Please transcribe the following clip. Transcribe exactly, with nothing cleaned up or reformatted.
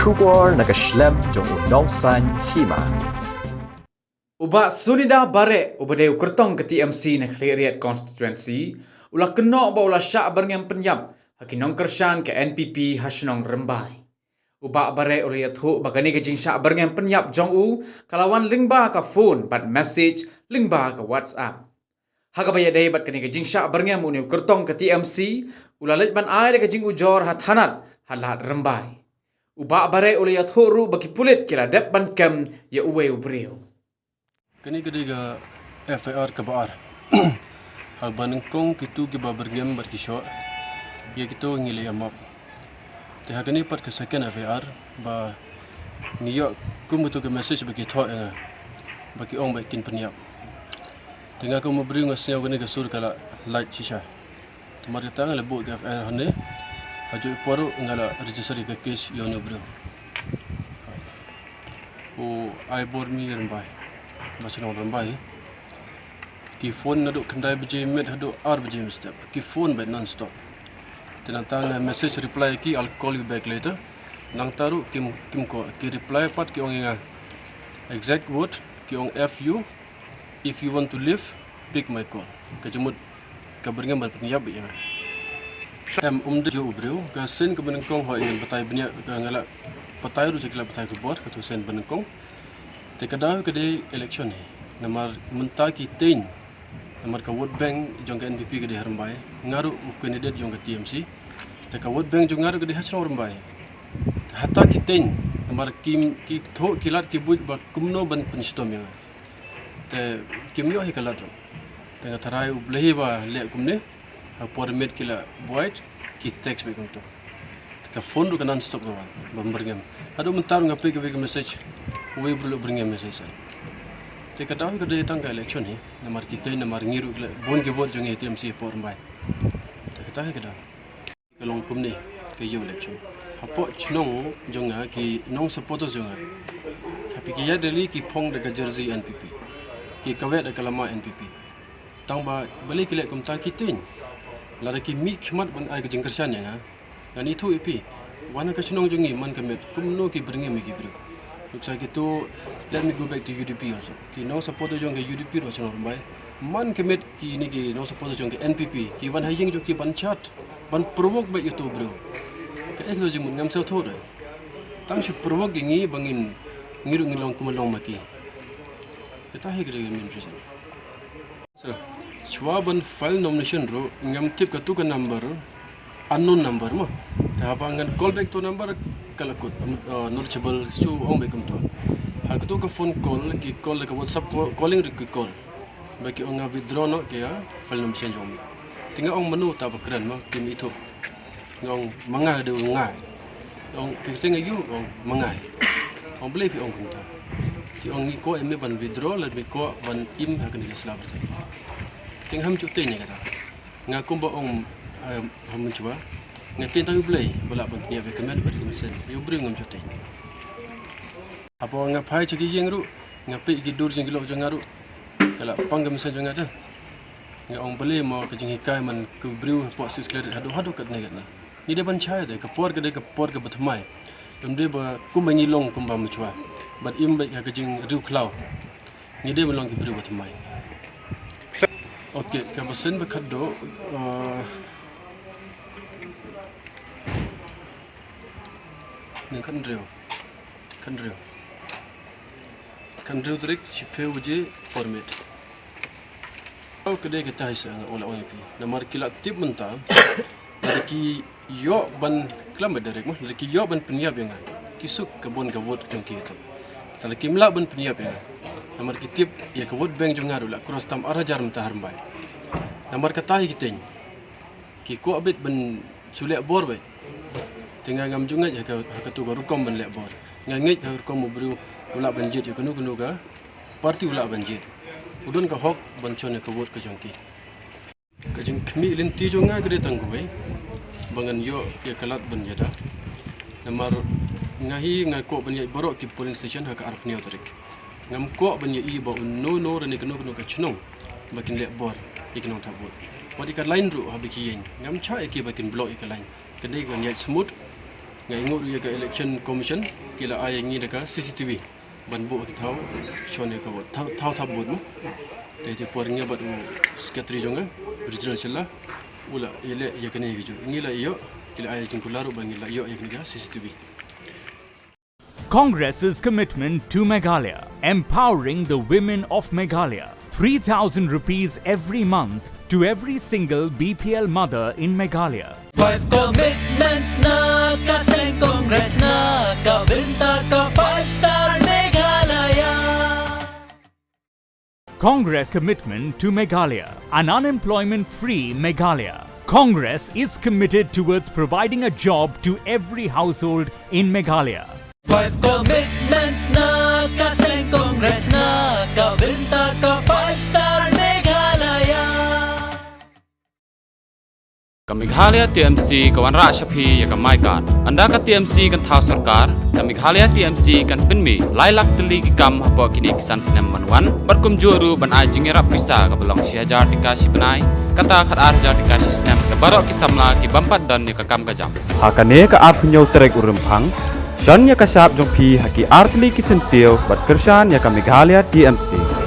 Khubor na ka shlem jong u Nongsaiñ Hima. U Bah Sunida Bareh, uba dei u kyrtong ka T M C na Khliehriat Constituency, u la kynnoh ba u la shah byrngem pynïap ha ki nongkyrshan ka N P P ha shnong Rymbai. U Bah Bareh u la ïathuh ba kane ka jingshah byrngem pynïap jong u ka la wan lyngba ka phone bad message lyngba ka WhatsApp. Ha kaba ïadei bad kane ka jingshah byrngem, une u kyrtong ka T M C u la leit ban ai da ka jingujor ha thanat ha Lad Rymbai. U Bah Bareh u la ïathuh ruh ba ki pulit ki la dep ban kem ïa uwei u briew. Kane ka dei ka F I R kaba ar. Haba nyngkong kito kiba byrngem bad ki shoh, ïa kito ngi la ïa map. Te ha kane pat ka second F I R ba ngi ïoh kum kito ki message ba ki thoh ïa nga, ba ki ong ba kin pynïap. Te nga kum u briew nga sngew kane ka sur ka la lait shisha. Te namar kata nga la buh ka F I R hangne. Ha juh i por ruh nga la register ïa ka case ïa une u briew. U Aibormi Rymbai, ba shnong Rymbai. Ki phone naduh khyndai baje miet haduh ar baje mynstep. Ki phone beit non stop. Te nangta nga message reply ïa ki, "I'll call you back later." Nangta ruh kim, kim call, ki reply pat, ki ong ïa nga exact word, ki ong, "F U, if you want to live, pick my call." Ka jingmut ka byrngem ban pynïap beit ïa nga. Em, um dei ju u briew, ka sien kaba nyngkong hooid ngan batai bniah, ka nga la batai ruh sha ki lad pathai khubor, katto sien ba nyngkong. Te ka daw ka dei election hi. Namar mynta ki tieng, namar ka vote bank jong ka N P P ka dei ha Rymbai. Nga ruh u candidate jong ka T M C. Te ka vote bank jong nga ruh ka dei ha shnong Rymbai. Te hata ki tieng, namar ki, ki thoh ki lad ki buit ba kumno ban pynshitom ïa nga. Te kim ïoh hi ka lad ruh. Te nga tharai U Blei hi ba leh kumne. Ha por miet ki la buaid, ki text beit kumto. Te ka phone ruh ka non stop ka wan, bym byrngem. Haduh mynta ruh nga peit kawei ka message, uwei u briew u la byrngem message. Te ka daw hi ka dei tang ka election hi, namar ki tieng, namar ngi ruh ki la bun ki vote jong ngi ha T M C hapoh Rymbai. Te kata hi ka daw. Ka long kumne ka ïew election. Hapoh chnong jong nga ki nong supporters jong nga, ha phi ki ïaid rally ki phong da ka jersey N P P, ki kaweh da ka lama N P P. Tang ba balei ki leh kumta ki tieng? Lada ki mih khmat ban ai ka jingkyrshan ïa nga, ngan ïathuh ïa phi. Wan ha ka chnong jong ngi man ka miet kumno ki byrngem ïa ki briew. Nuksa kito, let me go back to U D P also. Ki nong supporter jong ka U D P ruh ha shnong Rymbai, man ka miet kine ki nong supporter jong ka N P P ki wan ha ïing jong ki ban chat, ban provoke beit ïa uto u briew. Kaei kato jingmut? Ngam sngewthuh re. Tang shu provoke ïa ngi ba ngin, ngi ruh ngin long kumba long ma ki. Kata hi ka dei ka main reason. So, shuwa ban file nomination ruh ngam tip kato ka number, unknown number mo. Te haba ngan call back to number ka la kut, uh, not reachable, shu ong beit kumto. Ha kato ka phone call, ki call da ka WhatsApp call, calling ruh ki call. Ba ki ong nga withdraw noh ka file nomination jong me. Te nga ong mano uta ba kren mo, kim ithuh. Nga ong ma nga de u nga. Nga ong phi kyrteng aïu? Nga ong ma nga. Nga ong balei phi ong kumta? Te ong ngi kwah ïa me ban withdraw lane me kwah ban im ha kane ka sla pyrthei. Te ngam shu tieng ïa kata. Nga kumba ong, eh, ha mynchwa, nga tieng tang ïa U Blei ba lah ban pynïap ïa ka met bad ka mynsiem. Ïa u briew ngam shu tieng. Hapoh nga phai sha ki ïing ruh, nga peit ki dur jong ki lok jong nga ruh, ka la pang ka mynsiem jong nga te. Nga ong balei mo ka jinghikai man ka briew hapoh Six Khliehriat haduh haduh katne katne. Ngi dei ban shai te, ka por ka dei ka por kaba thymmai. Ym dei ba kumba ngi long kumba mynchwa, bad im beit ha ka jingriewkhlaw. Ngi dei ban long ki briew ba thymmai. Ok, kaba sien ba khatduh, uh, ne khathynriew. Khathynriew. Khathynriew tarik, shiphew baje por miet. Ka dei kata hi sa nga ong la ong ïa phi. Namar ki la tip mynta. Lada ki ïoh ban klam ba direct mo, lada ki ïoh ban pynïap ïa nga, ki suk ka bun ka vote jong ki te. Te lada kim lah ban pynïap ïa nga, namar ki tip ïa ka vote bank jong nga ruh la cross tam ar hajar mynta ha Rymbai. Namar kata hi ki tieng. Ki kwah beit ban shu leh bor beit. Te nga ngam ju ngeit ha ka, ha kato ka rukom ban leh bor. Nga ngeit ha ka rukom u briew u lah ban jied ïa kano kano ka party, u lah ban jied. U don ka hok ban shon ïa ka vote ka jong ki. Ka jingkhmih lynti jong nga ka dei tang kawei, ba ngan ïoh ïa ka lad ban ïada. Namar nga hi nga kwah ban ïaid baroh ki polling station ha ka arphew hynñiew tarik. Ngam kwah ban ïohi ba uno uno lane kano kano ka chnong ba kin leh bor ïa ki nongthep vote. Wat ïa ka line ruh haba ki ïeng, ngam shah ïa ki ba kin block ïa ka line. Ka dei ka ban ïaid smooth. Nga ïoh ruh ïa ka Election Commission ki la ai ïa ngi da ka C C T V ban buh ki thaw shon ïa ka vote, thaw, thaw thap vote mo. Te te por ngi bad u secretary jong nga, Regional Shylla, u la ïaleh ïa kane ïa ki ju. Ngi la ïoh, ki la ai jingkular ruh ba ngi la ïoh ïa kane ka C C T V. Congress's commitment to Meghalaya, empowering the women of Meghalaya. Three thousand rupees every month to every single B P L mother in Meghalaya. Five commitments na ka seng Congress na ka bynta ka five star Meghalaya. Congress commitment to Meghalaya, an unemployment free Meghalaya. Congress is committed towards providing a job to every household in Meghalaya. Five commitments na ka seng Congress na ka bynta ka five star Meghalaya. Ka Meghalaya T M C ka wanrah sha phi ïa ka MyKad. Ynda ka T M C kan thaw sorkar, ka Meghalaya T M C kan pynmih lai lak tylli ki kam hapoh kine ki san snem ban wan, bad kumjuh ruh ban ai jingïarap pisa kaba long shi hajar tyngka shi bnai, kata khatar hajar tyngka shi snem, da baroh ki samla ki bym pat don ïa ka kam ka jam. Ha kane ka arphew hynñiew tarik u Rymphang, shon ïa ka shap jong phi ha ki artylli ki syntiew bad kyrshan ïa ka Meghalaya T M C.